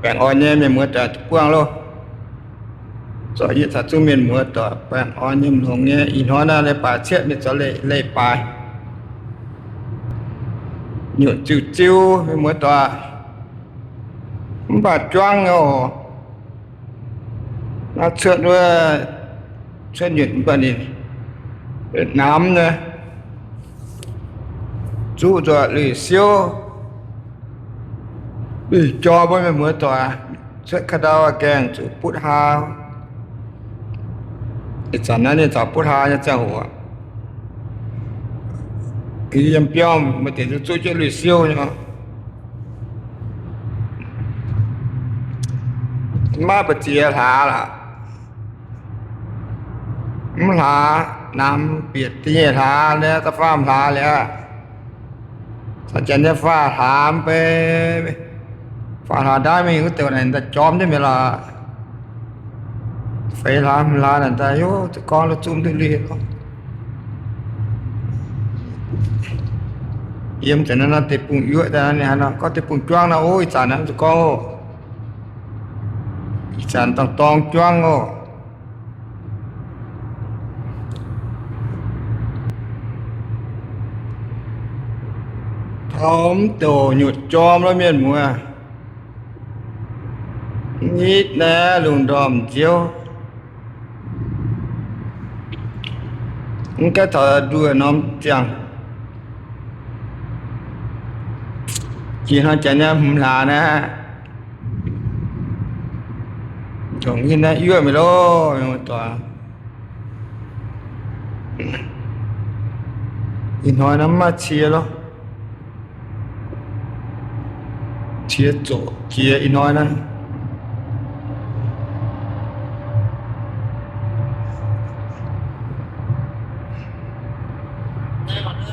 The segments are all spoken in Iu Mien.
baengh orn nyei mienh muoz doic duqv buangh loh. Zorqv yie caux zungv mienh muoz doic baengh orn nyei longx nyei. Ih hnoi naaiv leiz-baaix cietv mingh zoux leiz-baaix, nyutc ziuh ziuh mienh muoz doic, mv baac juangv oc. Naaiv cuotv wuov, cuotv nyutc mv baac ninh namx nyei, zuqv nzuonx lui-siouv, lui-jorm mbuo mienh muoz doic. Cuotv ka'ndau gaengh zuqc butv haa. Ih zanc naaiv ninh caux butv haa nyei ziangh hoc, yiem biauv maaih deix zuqv zuqv jienv lui-siouv nyei. Maiv ba'ziex hlaax lorqc. Mv hlaax, namx bieqc da'nyeic hlaax liuz, da'faam hlaax liuz, caux janx nyei faah hlaax mv bei, faah hlaax ndaamv mingh wuov douc naaic daaih jorm jienv mi'aqv lorqc. Feix hlaax hmz hlaax naaic daaih, yov, za'gengh la'zumv duqv lui lorqc. Yiem zanc naaiv deic-bung-yuoqv daaih, ninh gorngv deic-bung-juangv naaiv, o, ih zanc naaiv za'gengh oc. Ih zanc dorngx dorngx juangv oc. Taux mv douc nyutc jorm lorqc mienh muoz. Nitv naaiv lungh ndorm nziouv, mv gaengh taux nduoh norm ziangh. Jiex hnoi janx nyei hmz hlaax naaiv, ndongc nyei naaiv yuoqv mi'aqv loh, mienh muoz doic. Ih hnoi naaiv mv maaih cie loh. Cie zoqc jiex ih hnoi naaiv.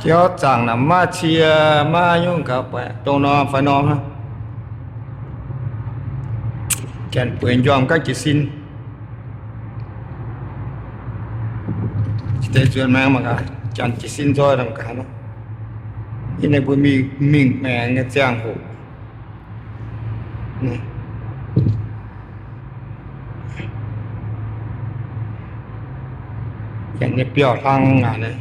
Jauv zaangc naaic mv maaih cie, maiv nyungc gaax, buatc dongh norm fai norm hnangv. Janx bueix njormh gaav jiez sin. Deix nzuonx maengx mangc gaax, janx jiez sin nzoih mangc gaax nor. Yie naaiv mbuo mingh, mingh maengx nyei ziangh hoc. Janx nyei biauv hlang aqv.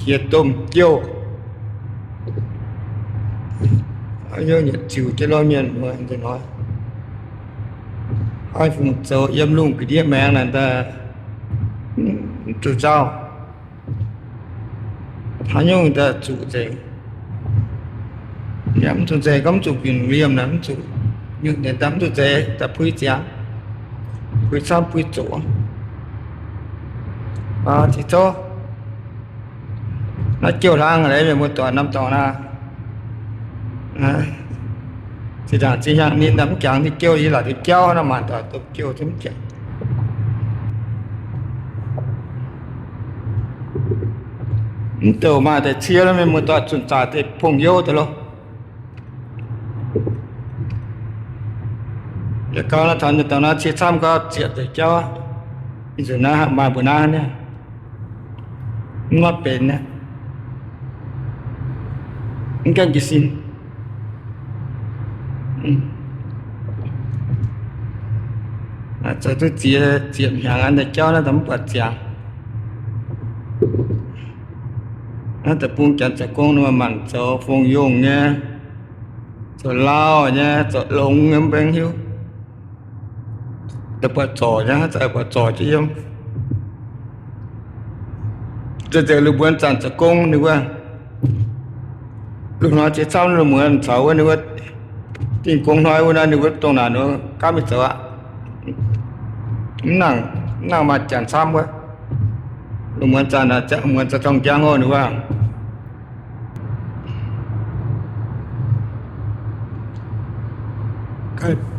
Jiex domh jouh, haaix nyungc yietc ziux jienv lorqc mienh muoz nzunc hnoi. Haaix fungc zoux yiem lungh ga'ndiev maengx naaic daaih, mv zuqc nzauh. Haaix nyungc daaih zuqc nzengc. Yaac mv zuqc nzengc, gorngv mv zuqc binc liemh naaic mv zuqc, nyutc nzengc daaih mv zuqc nzengc, daaih puix ziangx, puix camv puix zoqc. Aa, ti zouv. Naaiv jouh hlang leiz mienh muoz doic norm dorngx naaiv. Zinh ndaangc zinh hnyangx ninh mv jangx diuh jouh, yie laaic diuh jauv naaiv maanc doic domh jouh zungv mv jangx. Mv douc maaih deix cie lorqc mienh muoz doic, zunh zaac deix pongx youh deix loh. Yietc gau naaiv taux nyei dauh naaiv cie camv gau ziepc deix jauv. Ih zanc naaiv maaih mbuo naaiv niaa, mv maaih benx niaa, mv gaengh jiez sin. Zoux duqv ziex ziepc hnyangx an deix jauv naaiv daaih mv buatc ziangx. Naaiv deic-bung janx zoux gong ninh mbuo mangc zoux fong yongh nyei, zoux lauh nyei, zoux longx nyei mv baac hiuv. Daaih buatc zorc nyei, haaix zanc buatc zorc jienv yiem. Nzengc nzengc lungh muonz zanc zoux gong ninh wuov, lungh hnoi jiex camv lungh muonz caux wuov ninh wuov dingh gong hnoi wuov naaiv ninh wuov dongh naaic wuov gaamv mingh zoux aqv. Mv nangc, mv nangc maaih janx camv wuov. Lungh muonz zanc, muonz zanc zorng njang oc ninh wuov.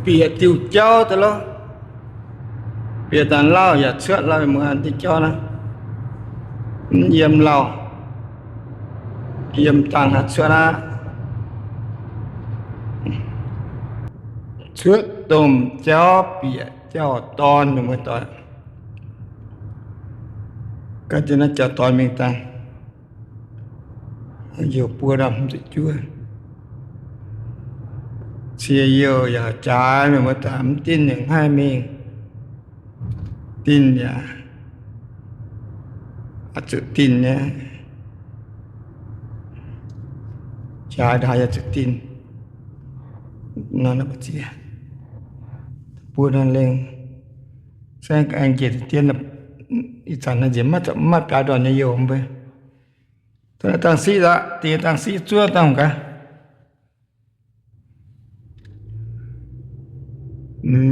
Bieqc diuh jauv deix loh. Bieqc dangh lauh yaac cuotv lauh, muonz diuh jauv naaiv. Mv yiem lauh, yiem dangh cuotv aqv. Cuotv domh jauv bieqc jauv-dorn, mienh muoz-doic. Gaav jiex naaiv jauv-dorn mingh dangh. Youh buo ndorm hmz ziepc juov. Cie youh yaac jaaix, mienh muoz-doic, mv dinh yaac mv haih mingh. Dinh yaac oix zuqc dinh nyei. Jaaix ndaaix yaac zuqc dinh. Buo norm lengh, saengv aengx njiec dien, ih zanc naaiv nziex mv maaih biaa ndorn nyei youh mv bei. Dangh siqv aqv, dingh dangh siqv zuov dangh gaax.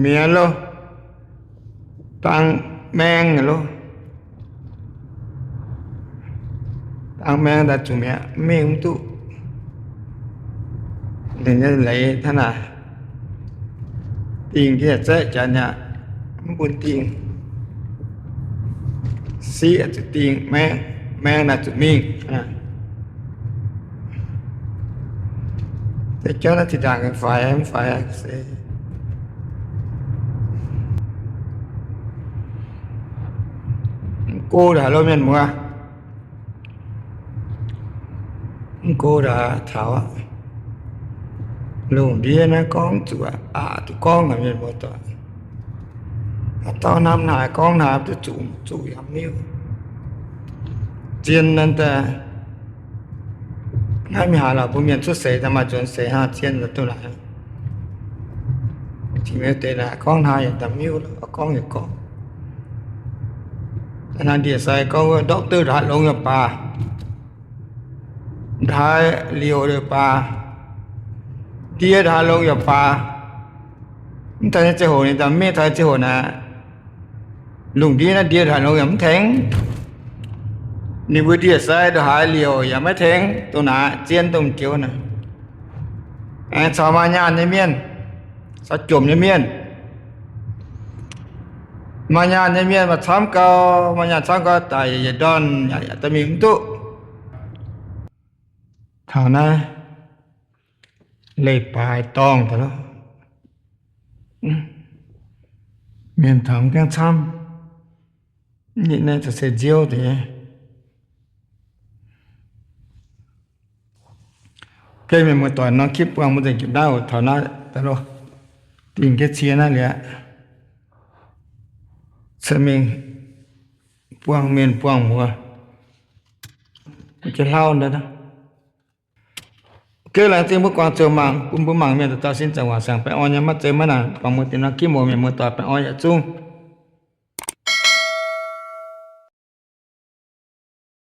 Mi'aqv loh. Dangh maeng loh. Dangh maeng daaih zuqc mi'aqv, mingh mv duqv. Ninh nyei leiz hnangv naaic. Dingh ndiev zaeqv janx yaac mv bun dingh. Siqv zuqc dingh, maeng, maeng naaic zuqc mingh. Deix jauv naaiv zinh ndaangc faix mv faix se mv go ndaaih lo mienh muoz. Mv go ndaaih taux lungh ndiev naaiv gorngv zuqc aqc duqv gorngv aqv, mienh muoz-doic. Haaix dauh hnamv haaix gorngv haaix duqv zuqc, zuqc yaac miuc. Zien naaiv daaih naaiv mingh haaix lorqc, mbuo mienh cuotv seix daaih maaih nzuonx seix hnangv, zien daaih duqv naaic. Jiex mi'aqv deix naaic gorngv hnangv yaac daaih miuc, gorngv yaac gorngv. Hnangv ndie-sai gorngv wuov, doctor ndongc haaix longx yaac baac, ndongc haaix liouc yaac baac, ndie ndongc haaix longx yaac baac, mv taux nyei ziangh hoc ninh daaih mingh, taux nyei ziangh hoc naaic, lungh ndiev naaiv ndie ndongc haaix longx yaac mv tengx. Ninh mbuo ndie-sai ndongc haaix liouc yaac maiv tengx, dongh naaic zien dongh joux naaic. Aengx caux maaih nyaanh nyei mienh, caux jomc nyei mienh. Maaih nyaanh nyei mienh maaih camv gau, maaih nyaanh camv gau daic yietc ndorn yaac daaih mingh mv duqv. Taux naaiv leiz-baaix dorngh daaih loh. Mienh taux mv gaengh camv. Ninh naaiv za'gengh nziouv deix nyei. Gengh mienh muoz-doic, norm คลิป buangh mbuo nzengc jiex naaiv oc. Taux naaiv daaih loh, dingh jienv cie naaiv liuz aqv. Cingx mingh buangh mienh buangh muoz, jienv hlauv. Gengh laengz zingh mbuo guangc ziouc mangc, bun mbuo mangc mienh dauh dauh sin zaangc waac siang baengh orn nyei, maiv zeiz maiv nangc. Buangh mbuo deix norm คลิป oc, mienh muoz-doic, baengh orn yietc zungv.